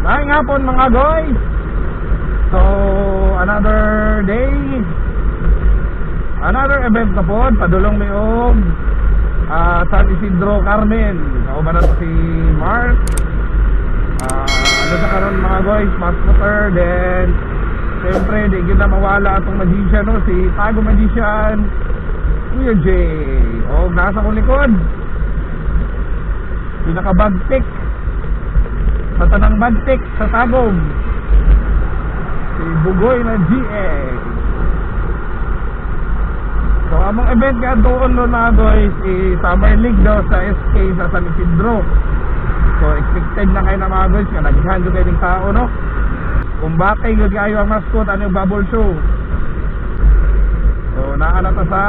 Maayong hapon, mga guys. So, another day. Another event na po. Padulong mi og San Isidro, Carmen. Kauban na si Mark. Ano sa karon, mga guys, mascotter, then siyempre di gyud na mawala atong magician, no, si Tago Magician, Kuya J. O nasa kong likod, pinaka-bagtik sa tanang bagtik sa Tagum, si Bugoy na GA. So among event nga doon no, mga guys, i Summer League daw sa SK sa San Isidro. So expected na kayo na, mga guys, nga daghan jud kayo tao, no. Kung bakit gyud kayo ang mascot, ano yung bubble show. So naa na ta sa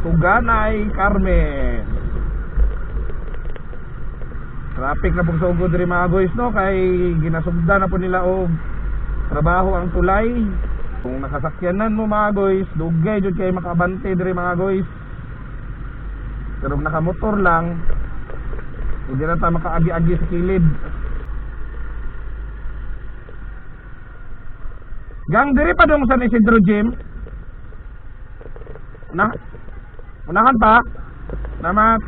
Tuganay, Carmen. Traffic na pong sugod diri, mga guys, no, kay ginasugda na po nila og trabaho ang tulay. Kung nakasakyanan mo, mga guys, dugay jud kay makabante diri, mga guys. Pero kung nakamotor lang, hindi na ta makaagi-agi sa kilid. Gang diri pa dong San Isidro Gym. Na unahan pa. Salamat.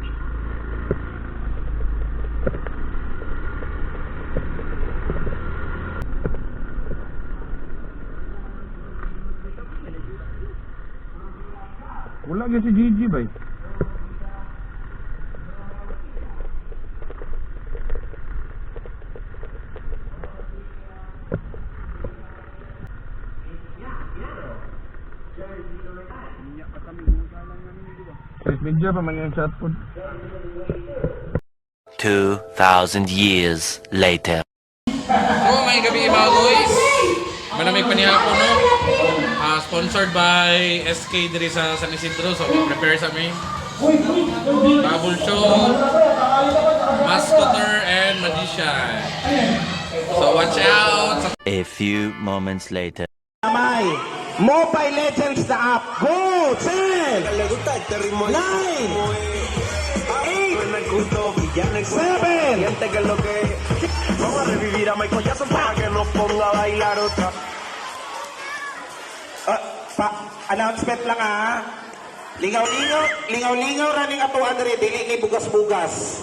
Wala gyud si Gigi bay. Sis media pa man yung chat po. 2,000 years later. So, may gabi, mga boys. Manamig pa niya ako, no? Sponsored by SK diri sa San Isidro. So, we prepare sa may bubble show, mascotter, and magician. So, watch out! A few moments later. Kamay. Mobile Legends na app. Go! 10! 9! 8! 7! Vamos a revivir a Michael Jackson para que nos ponga a bailar otra. Pa, announcement lang ah. Lingaw-lingaw, lingaw-lingaw running ato Andre, dili ni bugas-bugas.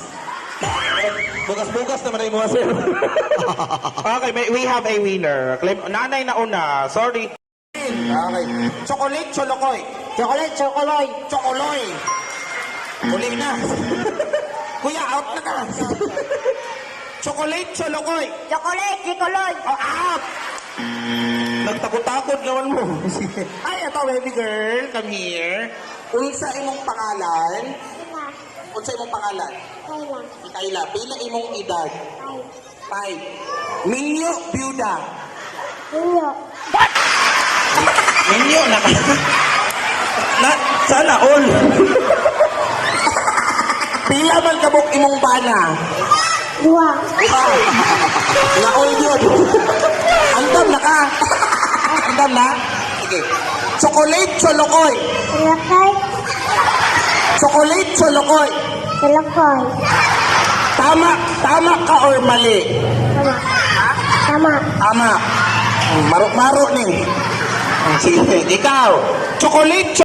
Bugas-bugas naman ay mo, sir. Okay, we have a winner. Claim, nanay na una. Sorry. Okay. Chocolate, cholokoy. Chocolate, chocoloy. Chokoloy. Uli na. Kuya, out na ka. Chocolate, cholokoy. Chocolate, chicoloy. Oh, out! Nagtakot-takot naman mo. Ay, ito, baby girl. Come here. Unsa imong pangalan? Unsa imong pangalan? Kayla. Kayla, pila imong edad? 5. 5. Minyo, byuda. Minyo. Minyo na ka. Na, sana all. Pila man kabuk imong bana? 2. Na all yun. Andam na ka. Andam na? Sige. Chocolate, cholokoy. Cholokoy. Chocolate, cholokoy. Cholokoy. Tama, tama ka or mali? Tama. Tama. Tama. Maro-maro ni. Sige, ikaw. Chocolate,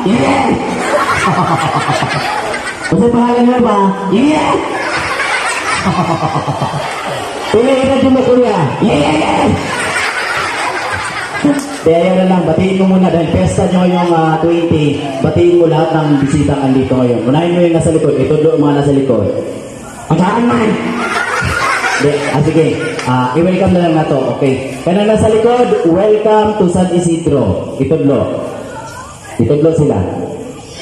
Yeah! Unsa pangalan mo ba? Yeah! Pila edad mo, kuya? Yeah! Kaya yun na lang, batiin mo muna dahil pesta nyo ngayong 20, batiin mo lahat ng bisita andito ngayon. Unahin mo yung nasa likod, ito doon mga nasa likod. Ang saan man? Di, sige, i-welcome na lang na to, okay. Kaya na nasa likod, welcome to San Isidro. Itudlo. Itudlo sila.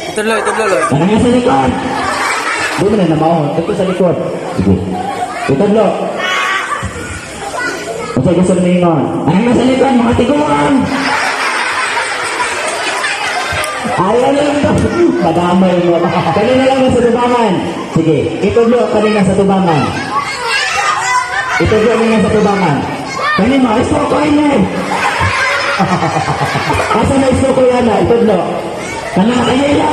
Itudlo, itudlo, Lord. Kaya nasa likod! Di mo na namahon, ito sa likod. Sige. Itudlo. Kasi gusto ningon. Ano nasa likod, mga tiguan? Ayaw na lang to. Madamay mo. Kanina lang nasa tubangan. Sige, itudlo kanina sa tubangan. Itudlo kanina sa tubangan. Kanina, iso ko ini. Asa na iso ko yan na? Itudlo. Kanina nakayelo.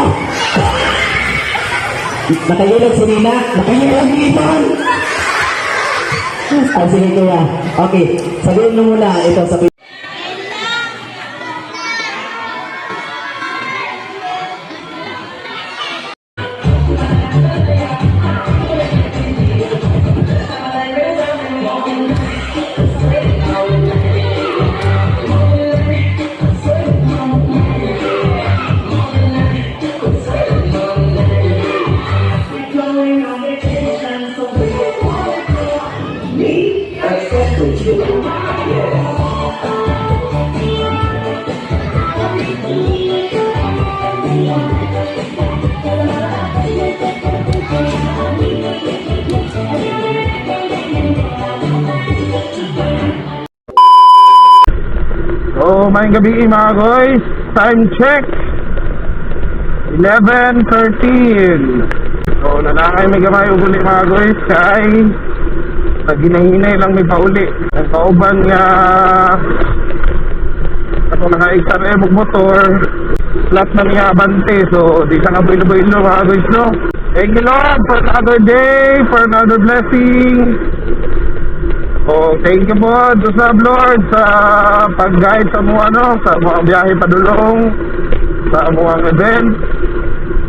Nakayelo si Nina. Nakayelo si Ibon. Ah, sige kuya. Okay, sabihin mo muna ito sa So, may gabi mga guys. Time check. 11:13. So, nalakay may gamay ug uli mga guys kay naginahinay lang may pauli. Ang kauban nga ato naka XRM og motor flat na niya abante, so di siya kabuilo-builo mga guys, no. Thank you Lord for another day, for another blessing. Oh, thank you po, Diyos na Lord, sa pag-guide sa mga ano, sa mga biyahe padulong, sa mga event,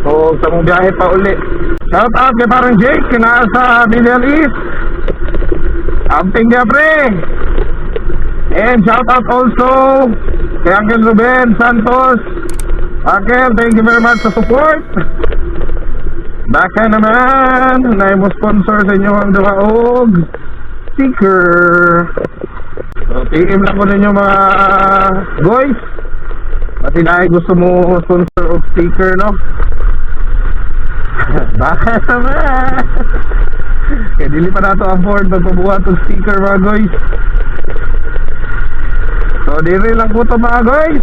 o sa mga biyahe pa uli. Shout out kay parang Jake, na sa Middle East. Amping niya, pre. And shout out also kay Uncle Ruben Santos. Uncle, thank you very much sa support. Baka naman, na mo sponsor sa inyo ang duwaog sticker. So, PM lang ko ninyo mga guys. Pati na gusto mo sponsor og sticker, no? Baka naman. Kaya dili pa nato afford magpabuhat og sticker mga guys. So, diri lang ko to mga guys.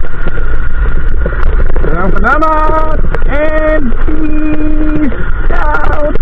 Maraming salamat and peace out.